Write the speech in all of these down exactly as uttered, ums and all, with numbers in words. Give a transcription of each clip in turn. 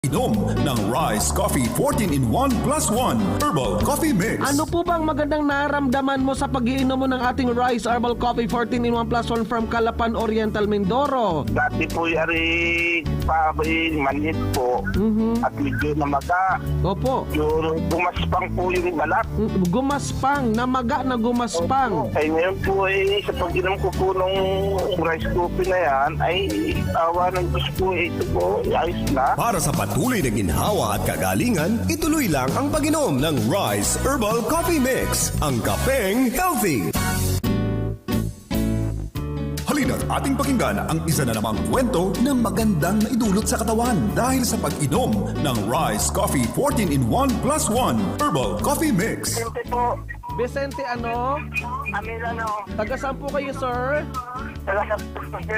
Inom ng Rice Coffee fourteen in one plus one Herbal Coffee Mix. Ano po bang magandang naramdaman mo sa pag-iinom mo ng ating Rice Herbal Coffee fourteen in one plus one from Calapan Oriental, Mindoro? Dati po yari pa manhid po Mhm. at medyo namaga. Opo. Yung gumaspang po yung balat. Mm, gumaspang, namaga na gumaspang. Opo. Ay, ngayon po, eh, sa pag-inom ko po nung rice coffee na yan, ay, awa ng Diyos po, eh, ito po, ayos na. Para sa patuloy na ginhawa at kagalingan, ituloy lang ang pag-inom ng Rice Herbal Coffee Mix, ang kapeng healthy. Halina't ating pakinggan ang isa na namang kwento na magandang naidulot sa katawan dahil sa pag-inom ng Rice Coffee fourteen in one plus one Herbal Coffee Mix. Siyempre po, Vicente, ano? Amilano. Taga saan po kayo, sir? Taga sa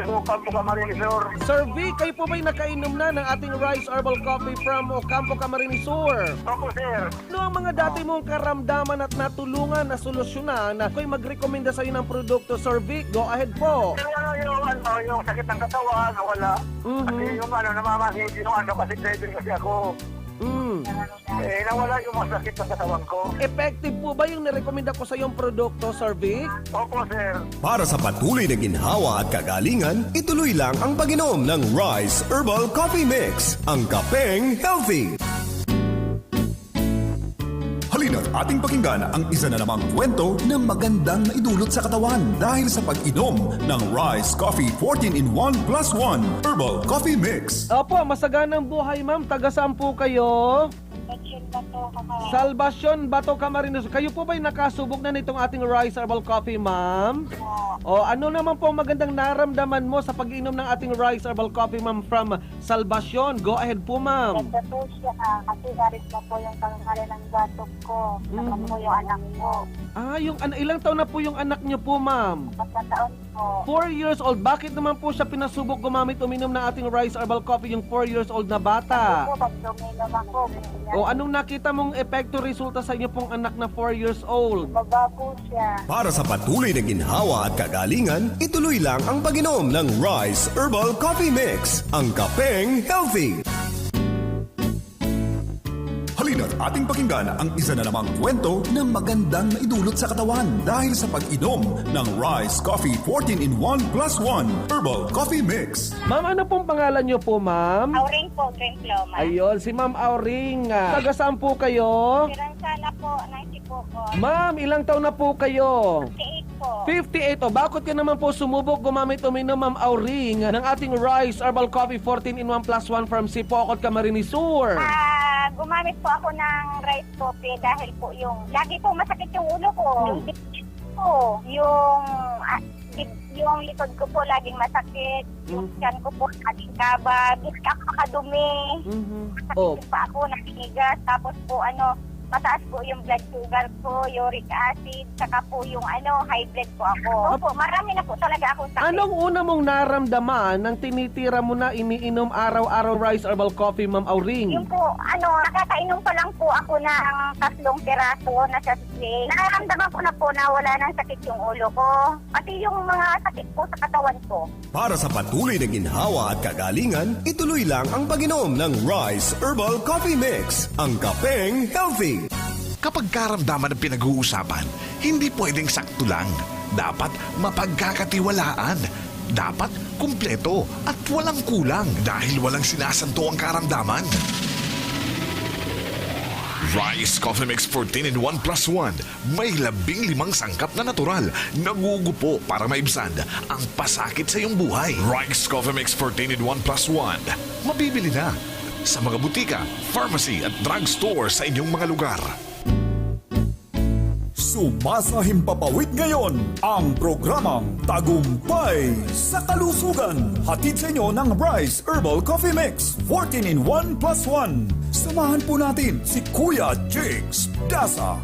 Ocampo, Camarines Sur. Sir Vic, kayo po ba'y nakainom na ng ating Rice Herbal Coffee from Ocampo, Camarines Sur? Opo, sir. Ano ang mga dati mong karamdaman at natulungan na solusyonan? Kung mag-rekomenda sa'yo ng produkto, Sir Vic, go ahead po. Yung ano, yung, ano, yung sakit ng katawan, wala. Mhm. Kasi yung ano, namamanhid yung ano, kasi driver kasi ako. Mm. Eh, nawala yung masakit sa katawan ko. Effective po ba yung nirekomenda ko sa iyong produkto, Sir Vic? Opo, sir. Para sa patuloy na ginhawa at kagalingan, ituloy lang ang pag-inom ng Rice Herbal Coffee Mix, ang kapeng healthy. Halina't ating pakinggan ang isa na namang kwento na magandang naidulot sa katawan dahil sa pag-inom ng Rice Coffee fourteen in one plus one Herbal Coffee Mix. Opo, masaganang buhay, ma'am. Taga saan po kayo? Salvacion Bato, Camarines. Salvacion Bato, Camarines. Kayo po ba'y nakasubok na nitong ating Rice Herbal Coffee, ma'am? Opo. O, ano naman po ang magandang naramdaman mo sa pag-inom ng ating Rice Herbal Coffee, ma'am, from Salvacion? Go ahead po, ma'am. Ganda po siya, ah, kasi garit na po yung tanggalan ng batok ko. Saka Mhm. po yung anak ko. Ah, yung an-, ilang taon na po yung anak niyo po, ma'am? Apat na taon po. Four years old. Bakit naman po siya pinasubok gumamit, uminom ng ating Rice Herbal Coffee, yung four years old na bata? Kasi po, pag uminom ako, umiiyak. O, anong nakita mong epekto, resulta sa inyo pong anak na four years old? Baba po siya. Para sa patuloy na ginhawa at kagalingan, ituloy lang ang pag-inom ng Rice Herbal Coffee Mix, ang kapeng healthy. Halina't ating pakinggan ang isa na namang kwento na magandang naidulot sa katawan dahil sa pag-inom ng Rice Coffee fourteen in one plus one Herbal Coffee Mix. Ma'am, ano pong pangalan niyo po, ma'am? Auring po, Green Ploma. Ayun, si Ma'am Auring, ah, taga saan po kayo? Siransana po, ng Sipocot. Ma'am, ilang taon na po kayo? Fifty-eight po. Fifty-eight. O, bakit ka naman po sumubok gumamit, uminom, Ma'am Auring, ng ating Rice Herbal Coffee fourteen in one plus one from Sipocot, Camarines Sur? Ah, gumamit po ako ng rice coffee dahil po yung, lagi po masakit yung ulo ko. Hmm. Yung dibdib ko, yung, ah, dib-, yung likod ko po laging masakit, yung Hmm. tiyan ko po laging kabag, hindi ako makadumi. Mhm. Masakit Oh. yung paa ko, naninigas, tapos po ano, mataas po yung blood sugar ko, uric acid, saka po yung ano, high blood po ako. Opo, marami na po talaga akong sakit. Anong una mong naramdaman nang tinitira mo na, iniinom araw-araw Rice Herbal Coffee, Ma'am Auring? Yung po, ano, nakakainom pa lang po ako ng tatlong piraso na sachet. Nararamdaman ko na po na wala nang sakit yung ulo ko. Pati yung mga sakit po sa katawan ko. Para sa patuloy na ginhawa at kagalingan, ituloy lang ang pag-inom ng Rice Herbal Coffee Mix, ang kapeng healthy. Kapag karamdaman ang pinag-uusapan, hindi pwedeng sakto lang. Dapat mapagkakatiwalaan. Dapat kumpleto at walang kulang dahil walang sinasanto ang karamdaman. Rice Coffee Mix fourteen in one plus one. May labing limang sangkap na natural na gugupo para maibsan ang pasakit sa iyong buhay. Rice Coffee Mix fourteen in one plus one. Mabibili na sa mga butika, pharmacy at drugstore sa inyong mga lugar. Sumasahimpapawid ngayon ang programang Tagumpay sa Kalusugan. Hatid sa inyo ng Rice Herbal Coffee Mix, fourteen in one plus one. Samahan po natin si Kuya Jakes Dasa.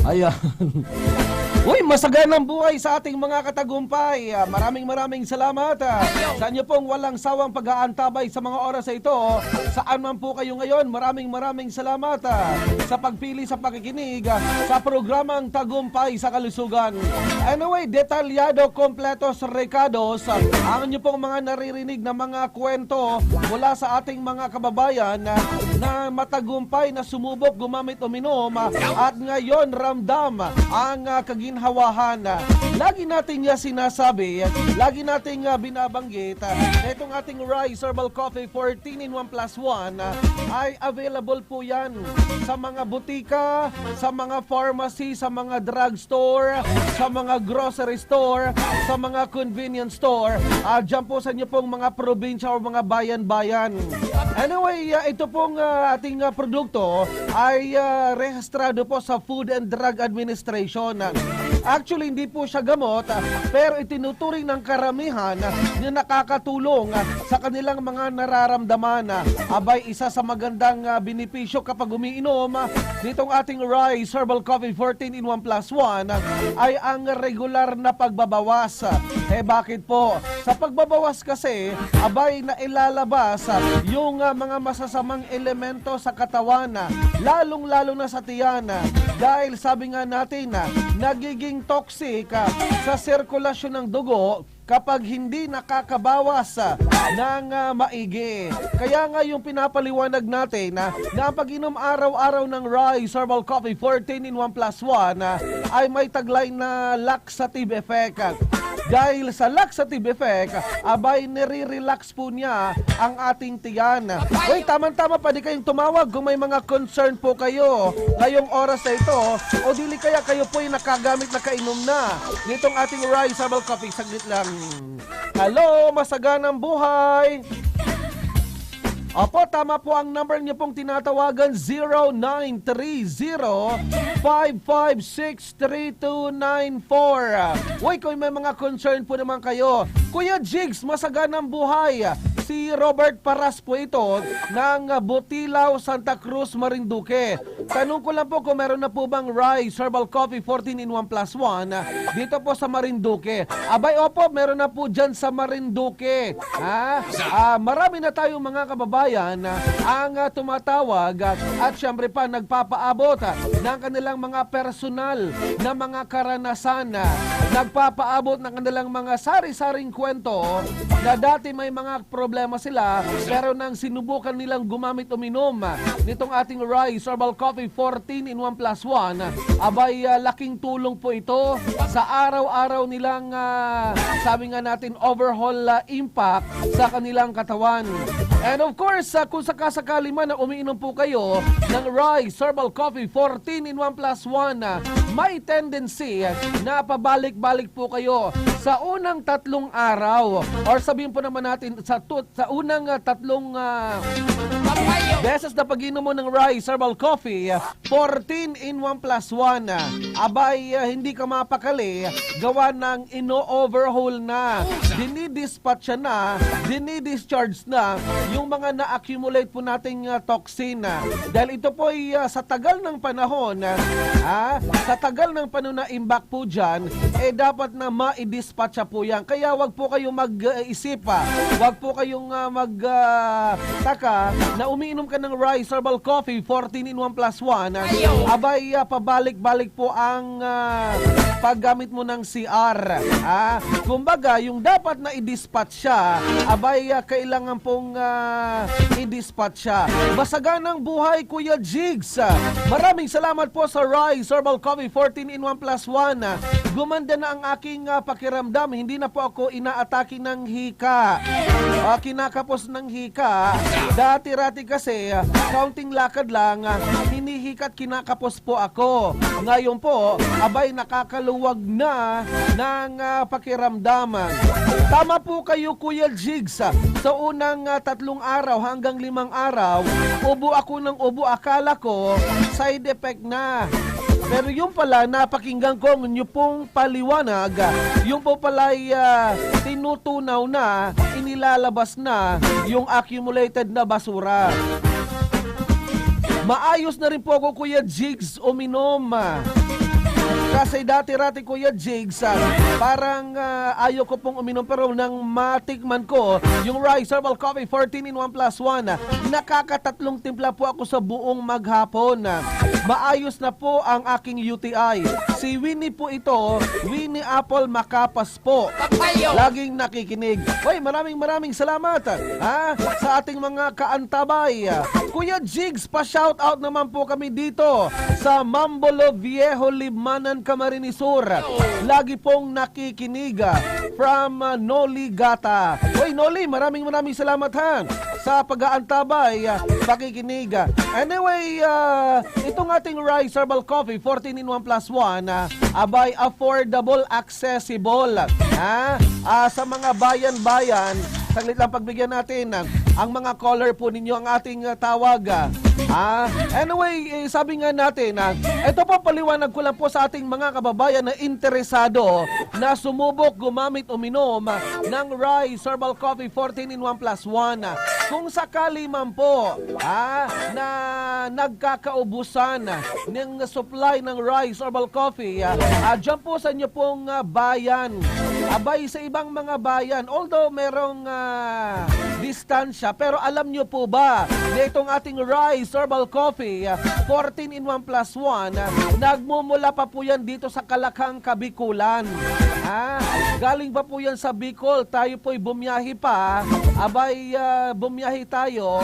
Ayan. Uy, Masaganang buhay sa ating mga katagumpay. Ah, maraming, maraming salamat, ah, sa inyo pong walang sawang pag-aantabay sa mga oras na ito. Saan man po kayo ngayon, maraming, maraming salamat, ah, sa pagpili, sa pakikinig, ah, sa programang Tagumpay sa Kalusugan. Anyway, detalyado, kompletos, rekados, ah, ang inyo pong mga naririnig na mga kwento mula sa ating mga kababayan, ah, na matagumpay na sumubok gumamit, uminom, ah, at ngayon ramdam ang, ah, kaginhawahan. Lagi nating, ah, sinasabi, lagi nating, ah, binabanggit, ah, na itong ating Rise Herbal Coffee fourteen in one plus one, ah, ay available po yan sa mga butika, sa mga pharmacy, sa mga drugstore, sa mga grocery store, sa mga convenience store, ah, dyan po sa inyo pong mga probinsya o mga bayan-bayan. Anyway, ah, ito pong, ah, ating, ah, produkto ay, ah, rehistrado po sa Food and Drug Administration. Actually, hindi po siya gamot, ah, pero itinuturing ng karamihan na nakakatulong, ah, sa kanilang mga nararamdaman. Ah, abay, isa sa magandang, ah, benepisyo kapag umiinom, ah, nitong ating Rise Herbal Coffee fourteen in one plus one, ah, ay ang regular na pagbabawas. Eh, bakit po? Sa pagbabawas kasi, abay, nailalabas, ah, yung, ah, mga masasamang elemento sa katawan, ah, lalong-lalo na sa tiyan, ah, dahil sabi nga natin, ah, nagiging toxic, ah, sa sirkulasyon ng dugo kapag hindi nakakabawas, ah, ng, ah, maigi. Kaya nga yung pinapaliwanag natin, ah, na ang pag-inom araw-araw ng Rise Herbal Coffee fourteen in one plus one, ah, ay may taglay na laxative effect. Dahil sa laxative effect, abay, nire-relax po niya ang ating tiyan. Uy, tamang-tama, pwede kayong tumawag kung may mga concern po kayo ngayong oras na ito, o dili kaya kayo po'y nakagamit na kainom na nitong ating Rise Herbal Coffee. Saglit lang. Hello, masaganang buhay! Opo, tama po ang number niyo pong tinatawagan, zero nine three zero, five five six, three two nine four. Uy, kung may mga concern po naman kayo, Kuya Jigs, masaganang buhay. Si Robert Paras po ito ng Butilaw, Santa Cruz, Marinduque. Tanong ko lang po kung meron na po bang Rise Herbal Coffee fourteen in one plus one, ah, dito po sa Marinduque. Abay, opo, meron na po dyan sa Marinduque. Ha? Ah, marami na tayong mga kababayan, ah, ang, ah, tumatawag, ah, at syempre pa, nagpapaabot, ah, ng kanilang mga personal na mga karanasan, ah, nagpapaabot ng kanilang mga sari-saring kwento na dati may mga problema sila, pero nang sinubukan nilang gumamit, uminom, ah, nitong ating Rise Herbal Coffee fourteen in one plus one, ah, abay, ah, laking tulong po ito sa araw-araw nilang, ah, sabi nga natin, overhaul, ah, impact sa kanilang katawan. And of course, ah, kung sakasakali man na umiinom po kayo ng Rise Herbal Coffee fourteen in one plus one, ah, may tendency na pabalik-balik po kayo sa unang tatlong araw, or sabihin po naman natin sa tut-, sa unang, ah, tatlong, ah, beses na pag-inom mo ng Rise Herbal Coffee, ah, fourteen in one plus one. Abay, ah, hindi ka mapakali, gawa ng ino-overhaul na, dinidispatcha na, dinidischarge na yung mga na-accumulate po nating, ah, toxin. Dahil ito po ay, ah, sa tagal ng panahon, ah, sa tagal ng panahon na imbak po dyan, eh, dapat na ma-dispatcha po yan. Kaya wag po kayo mag-isip, ah. Wag po kayong, ah, mag, ah, taka na umiinom ka ng Rise Herbal Coffee fourteen in one plus one, ah. Abay, ah, pabalik-balik po ang, ah, paggamit mo ng C R. Ah, kumbaga, yung dapat na i-dispatch siya, abay, ah, kailangan pong, ah, i-dispatch siya. Masaganang buhay, Kuya Jigs. Ah, maraming salamat po sa Rise Herbal Coffee fourteen in one plus one. Ah, gumanda na ang aking, ah, pakiramdam. Hindi na po ako inaatake ng hika. Ah, kinakapos ng hika. Dati-rati kasi, ah, kaunting lakad lang, ah, hinihikat, kinakapos po ako. Ngayon po, abay, nakakaluwag na ng, ah, pakiramdam. Tama po kayo, Kuya Jigs. Sa unang, ah, tatlong araw hanggang limang araw, ubo ako ng ubo. Akala ko, side effect na. Pero yung pala, napakinggan ko ang inyo pong paliwanag. Yung po pala ay, ah, tinutunaw na, inilalabas na yung accumulated na basura. Maayos na rin po ako, Kuya Jigs, uminom. Kasi dati-rati, Kuya Jigs, ah, parang, ah, ayaw ko pong uminom, pero nang matikman ko yung Rice Herbal Coffee fourteen in one plus one, ah, nakakatatlong timpla po ako sa buong maghapon. Ah, maayos na po ang aking U T I. Si Winnie po ito, Winnie Apple Macapas po. Laging nakikinig. Hoy, maraming, maraming salamat, ha, sa ating mga kaantabay. Kuya Jigs, pa-shoutout naman po kami dito sa Mambolo Viejo, Libmanan, Camarines Sur. Lagi pong nakikinig, ah, from, ah, Noli Gata. Hoy, Noli, maraming, maraming salamat, ha, sa pag-aantabay, ah, pakikinig. Anyway, ah, itong ating Rice Herbal Coffee, fourteen in one plus one, ah, abay, affordable, accessible, ha? Ah, sa mga bayan-bayan, saglit lang, pagbigyan natin, ah, ang mga caller po ninyo, ang ating, ah, tawag, ah. Ah, anyway, eh, sabi nga natin, ah, ito po, paliwanag ko lang po sa ating mga kababayan na interesado na sumubok gumamit, uminom, ah, ng Rice Herbal Coffee fourteen in one plus one. Kung sakali man po, ah, na nagkakaubusan ng supply ng Rice Herbal Coffee, ah, ah, dyan po sa inyo pong, ah, bayan. Abay, sa ibang mga bayan, although merong, ah, distansya, pero alam nyo po ba na itong ating Rice Herbal Coffee, ah, fourteen in one plus one, ah, nagmumula pa po yan dito sa Kalakhang, Kabikulan. Ah, galing pa po yan sa Bicol. Tayo po'y bumiyahe pa. Abay, ah, bumiyahe tayo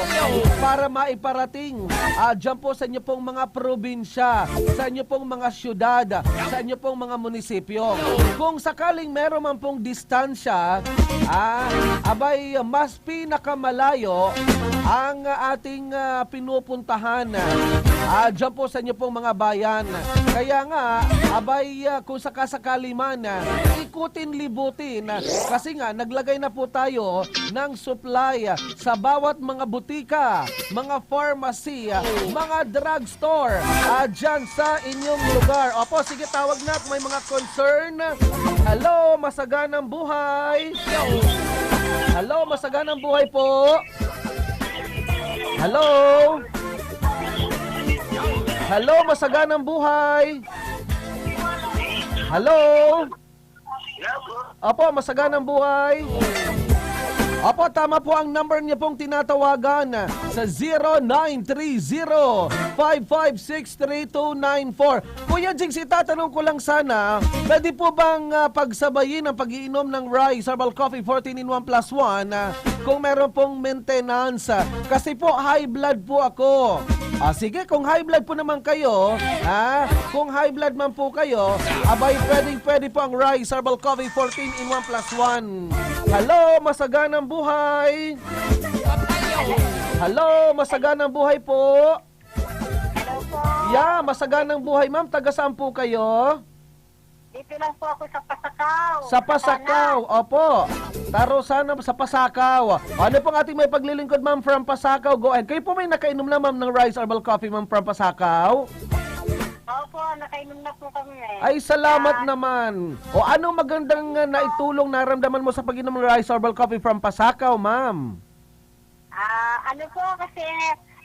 para maiparating, ah, dyan po sa inyo pong mga probinsya, sa inyo pong mga syudad, sa inyo pong mga munisipyo. Kung sakaling meron man pong distansya, ah, abay, mas pinakamalayo ang ating, ah, pinupuntahan, ah, dyan po sa inyo pong mga bayan. Kaya nga, abay, ah, kung sakasakali man, ah, ikutin, libutin, ah, kasi nga, naglagay na po tayo ng supply, ah, sa bawat mga butika, mga pharmacy, ah, mga drugstore, ah, dyan sa inyong lugar. Opo, sige, tawag na kung may mga concern. Hello, masaganang buhay. Hello, masaganang buhay po. Hello? Hello, masaganang buhay. Hello? Opo, masaganang buhay. Opo, tama po ang number niyo pong tinatawagan sa zero nine three zero, five five six, three two nine four. Kuya Jigs, itatanong ko lang sana, pwede po bang, ah, pagsabayin ang pag-iinom ng Rice Herbal Coffee fourteen in one plus one, ah, kung meron pong maintenance? Ah, kasi po, high blood po ako. Ah, sige, kung high blood po naman kayo, ha? Kung high blood man po kayo, abay, pwedeng-pwede po ang Rice Herbal Coffee fourteen in one plus one. Hello, masaganang buhay! Hello, masaganang buhay po! Hello po. Yeah, masaganang buhay, ma'am. Taga saan po kayo? Dito lang po ako sa Pasakaw. Sa Pasakaw, opo. Taro sana sa Pasakaw. Ano pong ating may paglilingkod, ma'am, from Pasakaw? Go ahead. Kayo po may nakainom na, ma'am, ng Rice Herbal Coffee, ma'am, from Pasakaw? Opo, nakainom na po kami. Ay, salamat naman. O ano magandang, ah, naitulong naramdaman mo sa pag-inom ng Rice Herbal Coffee from Pasakaw, ma'am? Ah, ano po, kasi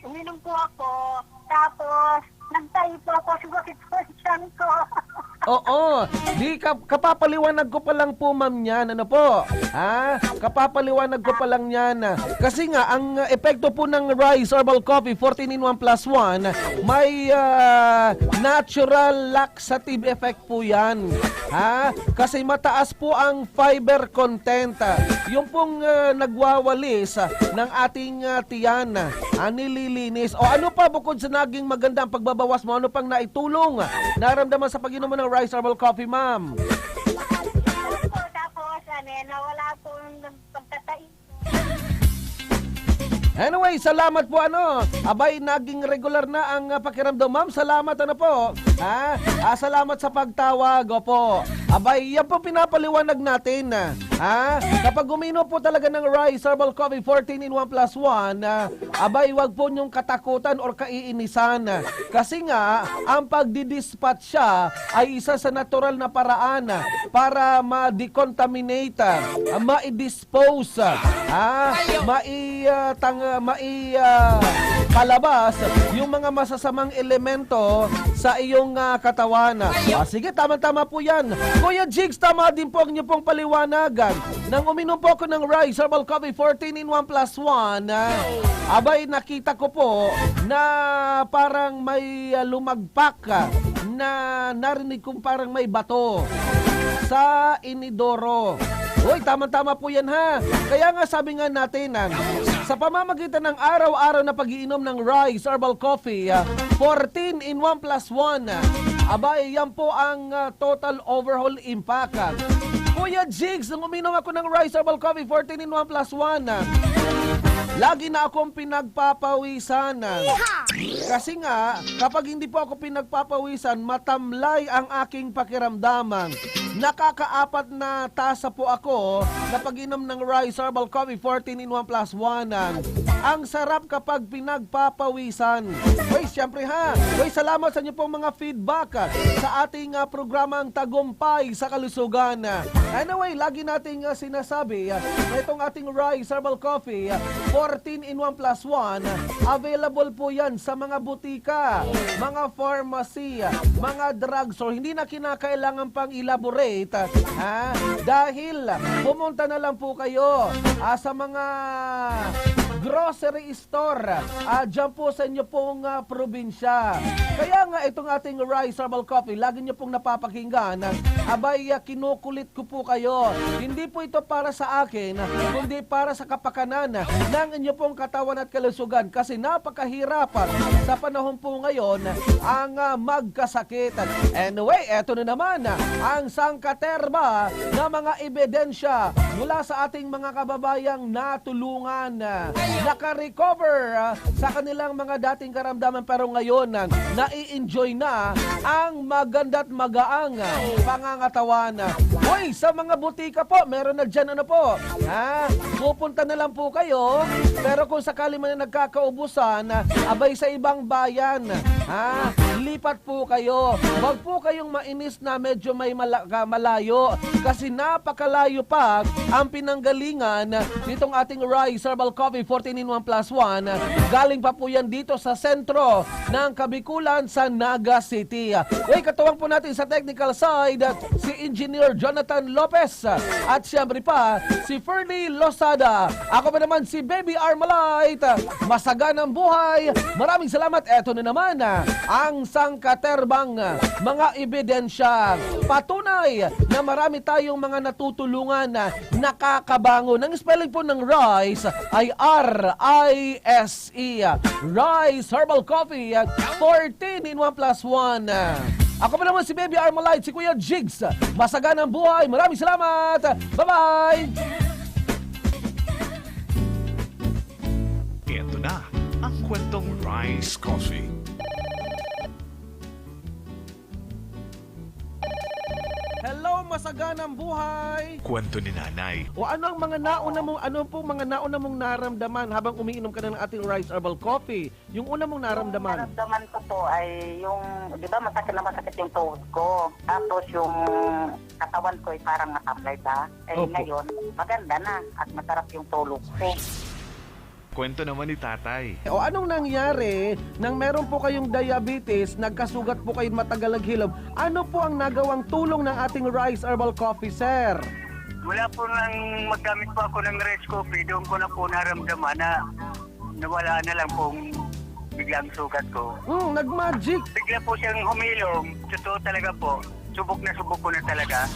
uminom po ako, tapos nagtahi po ako, sumakit po ang tiyan ko. Oo. Di ka, kapapaliwanag ko pa lang po, ma'am, yan. Ano po? Ha? Kapapaliwanag ko pa lang yan. Kasi nga, ang, uh, epekto po ng Rice Herbal Coffee fourteen in one plus one, may, uh, natural laxative effect po yan. Ha? Kasi mataas po ang fiber content. Yung pong, uh, nagwawalis, uh, ng ating, uh, tiyan, uh, nililinis. O ano pa bukod sa naging maganda ang pagbabawas mo? Ano pang naitulong naramdaman sa pag-inom mo ng Rice Herbal Coffee, ma'am? Tapos, tapos, ano, nawala po ang pagkatahi. Anyway, salamat po, ano. Abay, naging regular na ang, ah, pakiramdam, ma'am. Salamat, ano po. Ha? Ah, salamat sa pagtawag, opo. Abay, yan po pinapaliwanag natin, ah. Ha? Kapag uminom po talaga ng Rice Herbal Coffee fourteen in one plus one, ah, abay, wag po niyong katakutan or kaiinisan. Kasi nga, ang pagdi-dispatch siya ay isa sa natural na paraan para ma-decontaminate, ah, ma-dispose, ah, mai, ah, tang-, mai, ah, palabas yung mga masasamang elemento sa iyong ah, katawan. Ah, sige, tama-tama po yan. Kuya Jigs, tama din po ang inyo pong paliwanagan. Nang uminom po ako ng Rice Herbal Coffee fourteen in one plus one, ah, abay, nakita ko po na parang may, ah, lumagpak, ah, na narinig kong parang may bato sa inidoro. Uy, tama-tama po yan, ha. Kaya nga, sabi nga natin, ah, sa pamamagitan ng araw-araw na pag-iinom ng Rice Herbal Coffee, ah, fourteen in one plus one, ah, abay, yan po ang, ah, total overall impact, ah. Kuya Jigs, nung uminom ako ng Rice Herbal Coffee fourteen in one plus one, ah, lagi na akong pinagpapawisan, ah. Kasi nga, kapag hindi po ako pinagpapawisan, matamlay ang aking pakiramdaman. Nakakaapat na tasa po ako na pag-inom ng Rice Herbal Coffee fourteen in one plus one. Ang sarap kapag pinagpapawisan. Uy, siyempre, ha. Uy, salamat sa inyo pong mga feedback, ah, sa ating, ah, programang Tagumpay sa Kalusugan. Anyway, lagi nating, ah, sinasabi, ah, na itong ating Rice Herbal Coffee, ah, fourteen in one plus one, ah, available po yan sa mga butika, mga pharmacy, mga drugstore. Hindi na kinakailangan pang elaborate, ha? Dahil pumunta na lang po kayo, ah, sa mga grocery store, ah, dyan po sa inyo pong, ah, probinsya. Kaya nga itong ating Rice Herbal Coffee, lagi nyo pong napapakinggan, ah, abay, ah, kinukulit ko po kayo. Hindi po ito para sa akin, kundi para sa kapakanan ng inyo pong katawan at kalusugan. Kasi napakahirap, ah, sa panahon po ngayon ang, ah, magkasakit. Anyway, eto na naman, ah, ang sangkaterba na mga ebidensya mula sa ating mga kababayang natulungan, ah, nakarecover, ah, sa kanilang mga dating karamdaman, pero ngayon, ah, nai-enjoy na ang maganda at magaang, ah, pangangatawan. Hoy, sa mga butika po, meron na dyan, ano po, ha? Pupunta na lang po kayo, pero kung sakali man na nagkakaubusan, ah, abay, sa ibang bayan, ha? Lipat po kayo. Huwag po kayong mainis na medyo may mala-, ka-, malayo, kasi napakalayo pa ang pinanggalingan nitong ating Rice Herbal Coffee fourteen in one plus one. Galing pa po yan dito sa sentro ng Kabikulan, sa Naga City. Uy, katuwang po natin sa technical side, si Engineer Jonathan Lopez at siyempre pa, si Ferdy Losada. Ako pa naman si Baby Armalite. Masaganang buhay. Maraming salamat. Eto na naman, ah, ang sangkaterbang, ah, mga ebidensya. Patunay na marami tayong mga natutulungan na nakakabangon. Ang spelling po ng rice ay R I S E. Rice Herbal Coffee, ah, fourteen in one plus one. Ako pa naman si Baby Armalite, si Kuya Jigs. Masaganang buhay. Maraming salamat. Bye-bye! Ito na ang kwentong Rice Coffee. Hello, masaganang buhay! Kwento ni Nanay. O ano ang mga nauna mong, ano po mga nauna mong naramdaman habang umiinom ka na ng ating Rice Herbal Coffee? Yung una mong naramdaman? Naramdaman ko po ay yung, di ba, masakit na masakit yung tuhod ko. Tapos yung katawan ko ay parang matamlay ba? Eh, Opo. Ngayon, maganda na at masarap yung tulog ko. Kwento naman ni Tatay. O anong nangyari nang meron po kayong diabetes, nagkasugat po kayo, matagal naghilom? Ano po ang nagawang tulong ng ating Rice Herbal Coffee, sir? Mula po nang maggamit po ako ng Rice Coffee, doon ko na po naramdaman na nawala na lang pong biglang sugat ko. Hmm, nag-magic. Bigla po siyang humilom. Totoo talaga po. Subok na subok ko na talaga.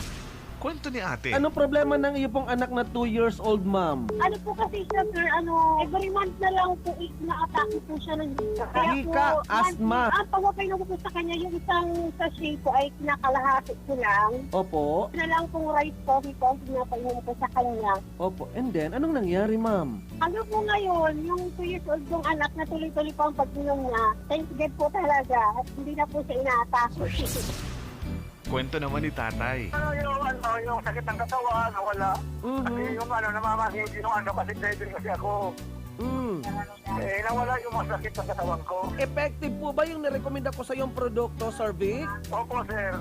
Kwento ni Ate. Anong problema ng iyo pong anak na two years old, ma'am? Ano po kasi siya, sir, ano, every month na lang po is na-atake po siya ng hika. Kaya po, Hika, asthma. Ang pagpapainom ko po sa kanya, yung isang sachet po ay kinakalahati ko lang. Opo. Na lang pong rice coffee po ang pinapainom ko sa kanya. Opo. And then, anong nangyari, ma'am? Hanggang po ngayon, yung two years old kong anak na tuloy-tuloy po ang pag-inom niya, thank God po talaga. At hindi na po siya inaatake. Kwento naman ni Tatay. Ano yung, ano, yung sakit ng katawan, wala. Mhm. Kasi yung, ano, namamangiti yung, ano, kasi driver kasi ako. Mm. Eh, nawala yung masakit sa katawan ko. Effective po ba yung nirekomenda ko sa yung produkto, Sir Vic? Opo, sir.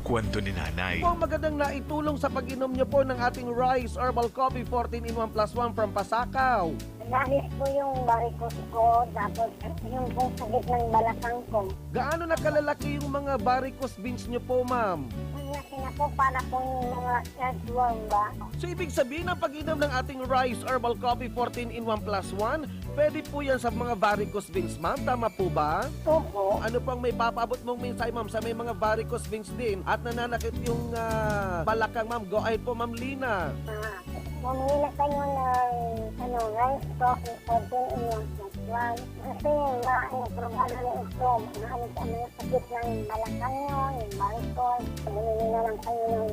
Kwento ni Nanay. Ito ang magandang naitulong sa pag-inom niyo po ng ating Rice Herbal Coffee fourteen in one plus one from Pasacao. Nahis po yung varicose ko, tapos yung pong sakit ng balakang ko. Gaano na kalalaki yung mga varicose veins nyo po, ma'am? Ang laki na po, para pong mga earthworm ba? So, ibig sabihin, ang pag-inom ng ating Rice Herbal Coffee fourteen in one plus one, pwede po yan sa mga varicose veins, ma'am. Tama po ba? Opo. Ano po ang may papaabot mong mensahe, ma'am, sa may mga varicose veins din at nananakit yung, ah, balakang, ma'am? Go ahead po, Ma'am Lina. Ah, bumili na kayo ng, ano, rice coffee fourteen in one plus one. Kasi, maano, probado na ito. Maano sa mga sakit ng balakang nyo, yung varicose. Bumili na lang kayo ng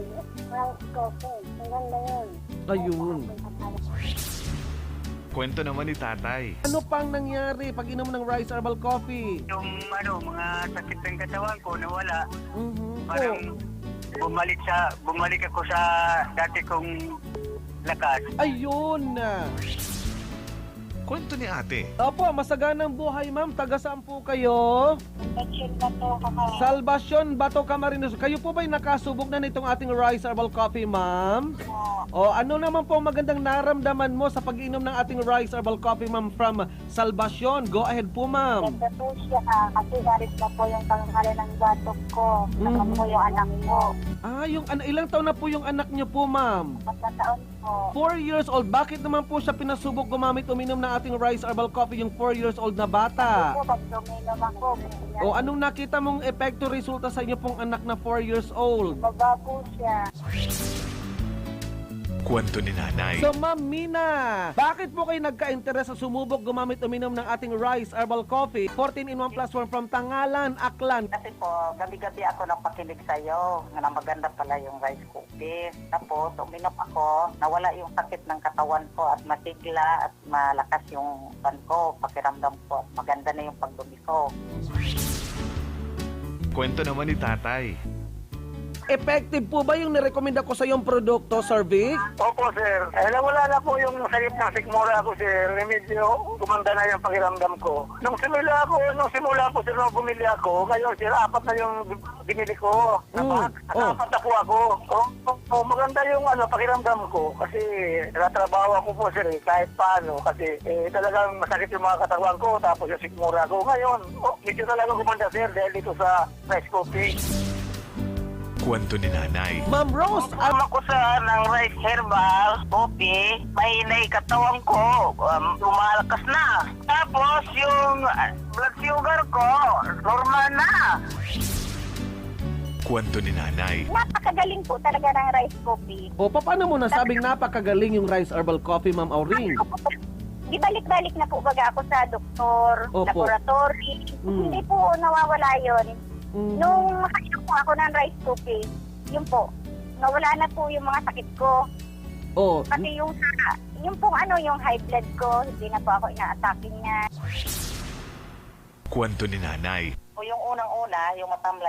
rice coffee. Maganda yun. Ayun. Kwento naman ni tatay. Ano pang nangyari pag inom ng rice herbal coffee? Yung ano, mga sakit ng katawan ko nawala. Mhm. Parang bumalik sa, bumalik ako sa dati kong lakas. Ayun. Kwento ni ate. Opo, masaganang buhay, ma'am. Taga saan po kayo? Salvacion Bato, Camarines. Salvacion Bato, Camarines. Kayo po ba'y nakasubok na nitong ating Rice Herbal Coffee, ma'am? Opo. O, ano naman po ang magandang naramdaman mo sa pag-inom ng ating Rice Herbal Coffee, ma'am, from Salvacion? Go ahead po, ma'am. Ganda po siya, ah, kasi garit na po yung pangalan ng batok ko. Saka Mhm. po yung anak ko. Ah, yung an-, ilang taon na po yung anak niyo po, ma'am? Apat na taon po. Four years old. Bakit naman po siya pinasubok gumamit, uminom ng ating Rice Herbal Coffee, yung four years old na bata? Kasi po, pag uminom ako, ganyan. O, anong nakita mong epekto, resulta sa inyo pong anak na four years old? Baba po siya. Kwento ni Nanay. So, Ma'am Mina, bakit po kayo nagka-interes sa sumubok gumamit, uminom ng ating Rice Herbal Coffee, fourteen in one plus one from Tangalan, Aklan? Kasi po, gabi-gabi ako napakinig sa'yo na maganda pala yung rice coffee. Tapos, uminom ako, nawala yung sakit ng katawan ko at masigla at malakas yung pan ko, pakiramdam ko at maganda na yung pagdumi ko. Kwento naman ni tatay. Effective po ba yung nirekomenda ko sa yung produkto, Sir Vic? Opo, sir. Eh, nawala na po yung sakit ng sikmura ko, sir. Medyo gumanda na yung pakiramdam ko. Nung simula ako, nung simula po, sir, nung bumili ako, ngayon, sir, apat na yung binili ko. Mm. Apat? Oh. Apat na po ako. Oh, oh, oh, maganda yung ano, pakiramdam ko. Kasi nagtatrabaho ako po, sir, eh, kahit paano. Kasi, eh, talagang masakit yung mga katawan ko, tapos yung sikmura ko. Ngayon, oh, medyo talaga gumanda, sir, dahil dito sa rice coffee. Kwento ni Nanay. Ma'am Rose, Uminom ako sa ng rice herbal coffee, mahina yung katawan ko, um, lumalakas na. Tapos yung, ah, blood sugar ko, normal na. Kwento ni Nanay. Napakagaling po talaga ng rice coffee. O, pa-, paano mo nasabing napakagaling yung Rice Herbal Coffee, Ma'am Auring? Di balik-balik na po baga ako sa doktor, Opo. laboratory. Mm. Hindi po nawawala yon. Mm. Nung nakainom po ako ng rice coffee, yun po, nawala na po yung mga sakit ko. Oh. Pati yung sa, yung pong ano, yung high blood ko, hindi na po ako inaatake niya. Kwento ni Nanay. O yung unang-una, yung matamlay,